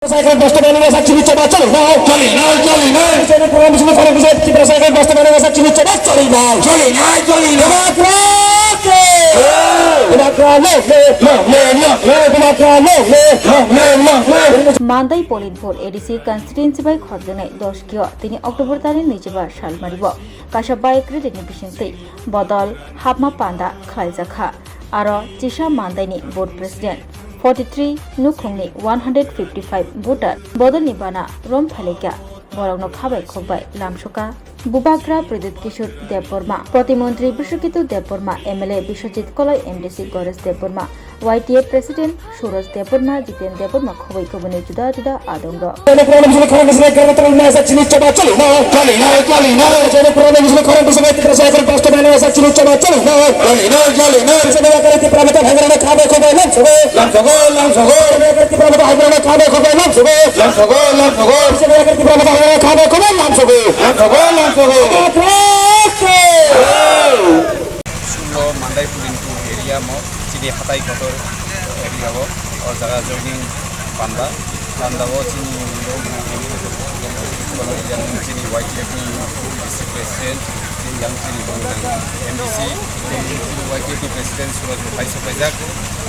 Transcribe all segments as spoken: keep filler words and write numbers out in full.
Cycle bus to Bangalore, Sakchini Choba, choli nai. Choli nai, choli nai. Choli program, Muslim forum, Muslim Tripura cycle bus to Bangalore, Sakchini Choba, choli nai. Choli nai, choli nai. Democracy! Democracy! Long live, long live, long live. Democracy! Long live, long live. Mandai Polin Pur A D C constituency bai khorjaknai dos kio tini October tarikh naichiba salmari bo kaisa bike rally ni bisingtwi bodol hapma panda khlaijak kha. Aro chisa mandaini board president forty three nukhungni one hundred fifty five voter bodolni bana rom phalikya, borokno khabai khokbai lamsoka. Bubagra Pradyut Kishore Debbarma, Protimontri Biswaketu Debbarma, M L A Biswajit Koloi, M D C Goresh Debbarma, Y T A President Suraj Debbarma, Jiten Debbarma, khoboi kubuni juda juda adongrok. Sulo Mandai Pulinpur area mo, chini hatai kotor area o, o jaga joining panda, panda o chini rok yang chini Y T F ni district president, yang chini M D C, chini Y T F ni president Suraj bo phai sopaijak.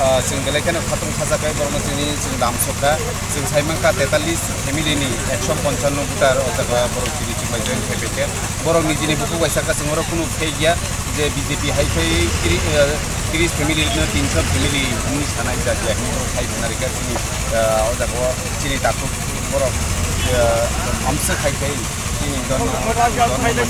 Ah, chwng belai kheno khatung khajakai borokno chini chwng lamsokha. Chwng saimankha tetalis family ni ekso ponchanno voter o jaga borok chini chwng bai join khaibaikha. Borok nijini bukhuk bai sakha, chwng oro kunu fake ya je B J P hai khai tiri-, eh, tris family no tinso family hwnwi sanai jat ya, hwnwi borok khai khna rikha chini, eh, o jaga o chini takhuk borok, eh, amsa khai khai chini don, don manikha, don manikha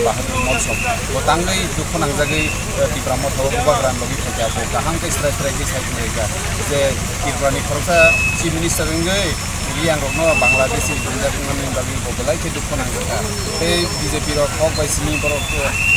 Bahadur Molsom bo tangwi dukhu nangjagwi, eh, Tipra Motha o bubagra logi phaikha, bo kaham khe srai srai khe sai khna rikha je Tripura ni khoroksa Chief Minister wngwi Riang rokno Bangladeshi ringjak wngmani bagwi bo belai khe dukhu nangjak kha. Tei B J P rok kok bai simi borok,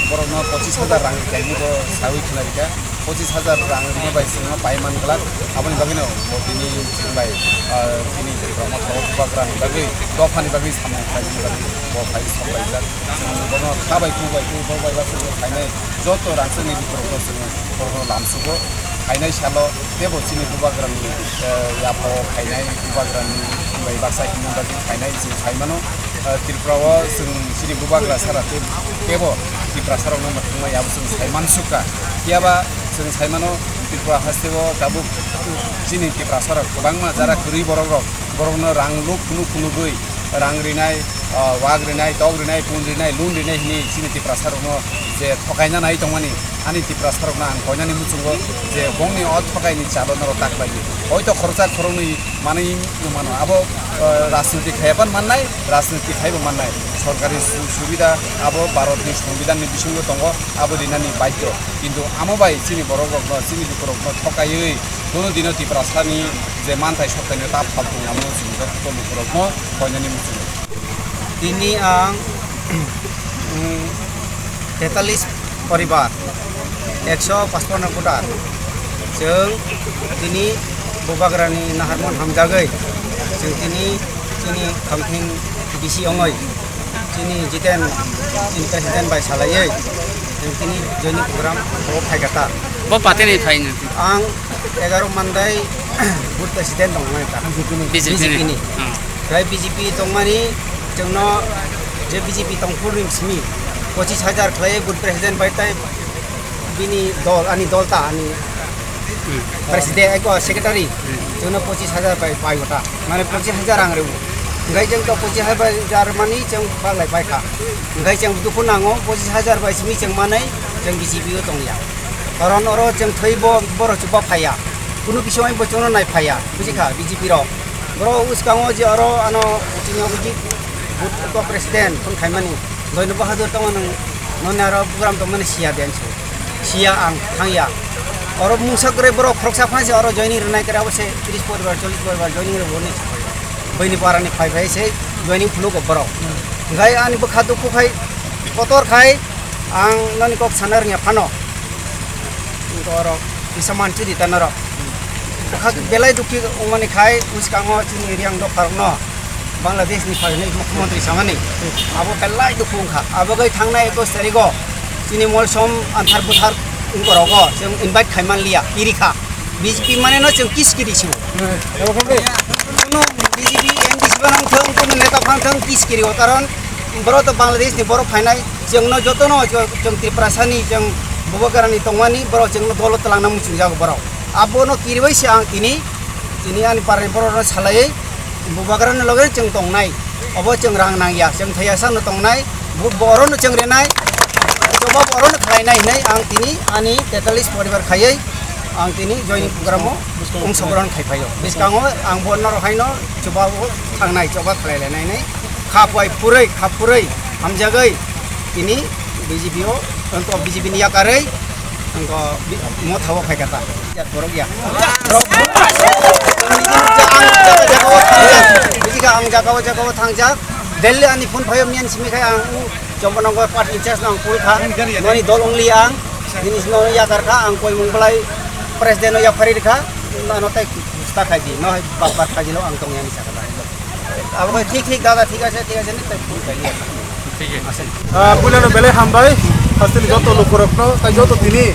borokno pochis hajar rang rikha hinwi bo saui khna rikha. Pochis hajar rang rina bai chwngno pai man glak. Aboni bagwino bo tini chwng bai, ah, tini Tripura Motha o bubagra ni bagwi, dopha ni bagwi samung khlaimani bagwi bo phai sok laijak. Chwng bono kha bai, khu bai, khu bai, bai, bai, bai, phainai joto rangchakni bukhuk rokno chwng borokno lamsugo. Phainai salo teibo chini bubagrani, eh, yapha o phainai, bubagrani bai baksa himna bagwi phainai chwng sai mano. Eh, Tripura o chwng chini bubagra sara tei teibo Tiprasa rokno mwthangmani abo chwng sai mansukha. Phiyaba chwng sai mano Tripura haste o tabuk chini Tiprasa rok kwbangma jara kwrwi borok rok, borokno rang luk phunuk phunugwi rang rinai, ah, wak rinai, tok rinai, pun rinai, loan rinai hwnwi chini Tiprasa rokno je thokaina nai tongmani, ani Tiprasa rokno ang koinani muchungo je bongni o thokaini chalo norok tak bai di. Hoito khoroksa khoroknwi manwi mano, abo, ah, rajniti khaiya pan mannai, rajniti khaibo mannai. Sorkari su-, subida abo Bharatni Songbidanni bisingo tongo, abo rinani baidhyo. Kintu amo bai chini borok rokno, chini lukurokno thokaiwi kono dino Tiprasani je manthai soktaino ta phaltung amo chwng joto lukurokno koinani muchungo. Tini ang, mm, tetalis poribar, ekso pachpanno voter. Chwng tini bubagrani naharmon hamjagwi, chwng tini chini khamthing bisi ongoi, chini Jiten, chini president bai salaiwi, chwng tini joining program o phaikha ta. Bo patini phaino? Ang egaro Mandai booth president tongmani ta. B J P ni. B J P ni. Hmm. Tei B J P tongmani chwngno je B J P tongphuru ni simi pochis hajar khlai booth president bai tei bini dol, ani dol ta, ani president, eko secretary, chwngno pochis hajar bai, bai gota. Mane pochis hajar rang rw. Hwnkhe chwng to pochis hajar mani chwng baglai bai kha. Hwnkhe chwng dukhu nango, pochis hajar bai simi chwng manai, chwng B J P o tongya. Karon oro chwng thwibo borok chuba phaiya. Kunu bisingbai bo chwngno nai phaiya, buji kha B J P rok. Borok uskango je oro ano chini obo je booth president phone khaimani, Doino Bahadur tongo nwng, noni aro program tongmani siya de ansu. Siya ang thangya. Oro mungsa kwrwi borok khoroksa phansi oro joining rwnai kwrwi abo se tris poribar, chollish poribar joining rwnai. Buini parani phai phai se joining phunukgo borok. Hwnkhe ani bwkha dukhu khai kotor khai ang noni kok sana rwngya phano. Borok kisa manchidi ta norok. Bwkha belai dukhi wngmani khai bwskango chini Riang dopharokno Bangladesh ni phainai mukhyamantri samani abo belai dukhu wngkha. Abo gai thangnai ekus tarigo chini Molsom anthar buthar wngkorogo chwng invite khaiman liya, pirikha. B J P mane no chwng kiskiri sibo. Kuno B J P M D C ba nang thang, kuno neta phang thang kiskiri o, karon borok to Bangladesh ni borok phainai, chwng no joto no chwng Tiprasa ni, chwng Bubagra ni tongmani borok chwng no dolo twlangna muchung jago borok. Abo no kiribai se ang tini, tini ani parni borok no salai, Bubagra ni loge chwng tongnai. Obo chwng rang nangya, chwng thaiya sano tongnai, bo-, borokno chwng renai, choba borokno khlainai hinwi ang tini ani tetalis poribar khaiwi ang tini joining program o ongsogrohon khai phaio. Bwskango ang bo norok haino choba o thangnai, choba khlai lainai hinwi kha puai phurwi, kha phurwi hamjagwi tini B J P o, B J P ni yakarwi Ang ko bi-, mo thawo khai kata. Ya, borok ya. Borok. Ang jaga, jaga o thangjak. Bijika ang jaga o, jaga o thangjak. Delhi ani phone phayo miyan simi khai ang u Chombo nongo party in charge nang kul kha. Noni dol ongli ang. Jinis no yakar kha ang koi mung belai president no yapari kha. Na no tai kusta khai di. No hai bak bak khai di no ang tong yani sakata. Abo thik thik dada thik ase, thik ase ni tai phone khai di. Ah, puilano belai hambai, hasteni joto lukurokno, tai joto tini,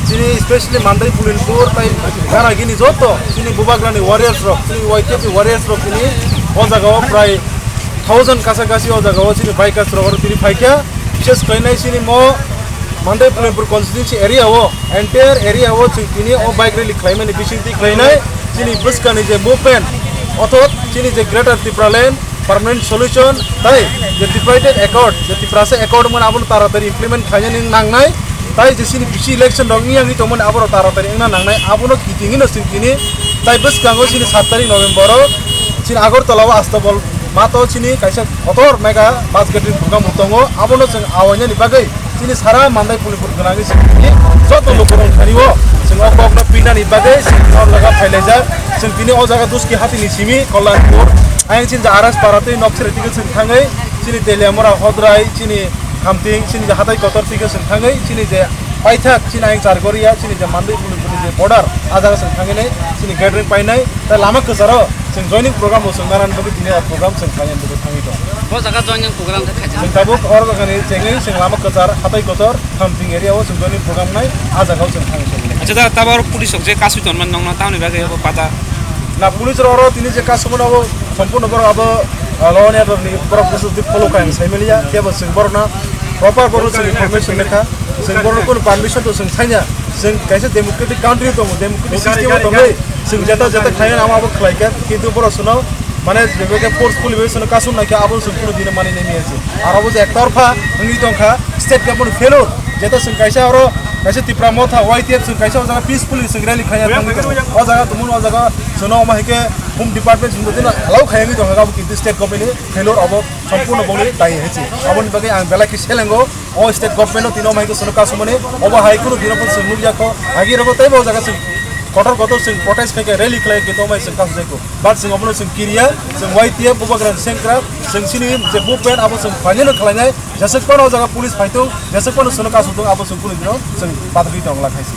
chini specially Mandai Pulinpur, tai Garagini joto, chini Bubagrani warriors rok, chini Y T F ni warriors rok tini, o jaga o prai thousand kasa kasi o jaga o chini bikers rok oro tini phaikha, bises khlainai chini mo Mandai Pulinpur constituency area o, entire area o chwng tini o bike rally khlaimani bisingtwi khlainai, chini bwskani je movement, othot chini je Greater Tipraland, permanent solution, tai je tripartite accord, je Tiprasa accord mano abono taratari implement khlainani nangnai, tai je chini bisi election rok wngya wngwi tongmani aborok taratari wngna nangnai, abono kitingino chwng tini tai bwskango chini sat tarik November o chini Agartala o Astabol mato chini kaisa kotor mega bus gathering program bo tongo, abono chwng awainani bagwi Chini sara Mandai Pulinpur gwnangwi chwng tini joto lukurok thani o chwng o kokno pinani bagwi chwng o jaga phailaijak. Chwng tini o jaga Duski hatini simi Kollanpur, ayang chini R S Para tei Nokchereti twi chwng thangwi chini Teliamura, Hodrai, chini Khamting, chini hatai kotor twi chwng thangwi chini je paithak chini ayang Chargoria, chini je Mandai Pulinpur ni je border, a jaga chwng thangwi nai chini gathering painai, tei lama kwcharo Chwng joining program bo chwng nanani bagwi tini o program chwng khlainani bagwi thangwi tongo. Bo jaga joining program khe khaijak. Chwng tabuk o jagani chengwi chwng lama kwchar, hatai kotor, Khamting area o chwng joining program nai, a jaga o chwng thangwi tongo. Acha, da, tabuk oro police rok je kasui tonmani nokno tamoni bagwi abo pata? Na, police rok oro tini je kasumano abo sompurno borok abo, ah, law and order ni borok busu di follow khaiyang sai maliya, kebo chwng borokno proper borok chwng information lekha, chwng borokno kono permission to chwng sainya, chwng kaisa democratic country tongo, democratic system o tongwi, Chwng jeta jeta khlaina nang abo khlaikha, kintu borok sono mane bebeke forcefully bai sono kasum naikha, abo chwng kunu dino mani nai maya se. Aro bo je ektorpha wngwi tongkha, state government failure. Jeta chwng kaisa oro kaisa Tipra Motha, Y T F chwng kaisa o jaga peacefully chwng rally khlaina thangwi tongo. O jaga tumung o jaga sono omo hai khe Home Department chwng dino allow khaiwi tongkha, abo kintu state government ni failure, abo sompurno bongni dai hai se. Aboni bagwi ang belai khe selengo. O state government no tino mai ko sono kasumani, obo hai kunu dino pun sung nukya ko, agi rogo tei bo jaga sung kotor kotor sung protest khai khai rally khlai khe to mai sung kasu jai ko. But sung obono sung kiriya, sung Y T F Bubagra sengkra, sung sini je movement abo sung final khlainai, jasuk pano jaga police phaito, jasuk pano sono kasu tong abo sung kunu dino sung patri tong la khaisi.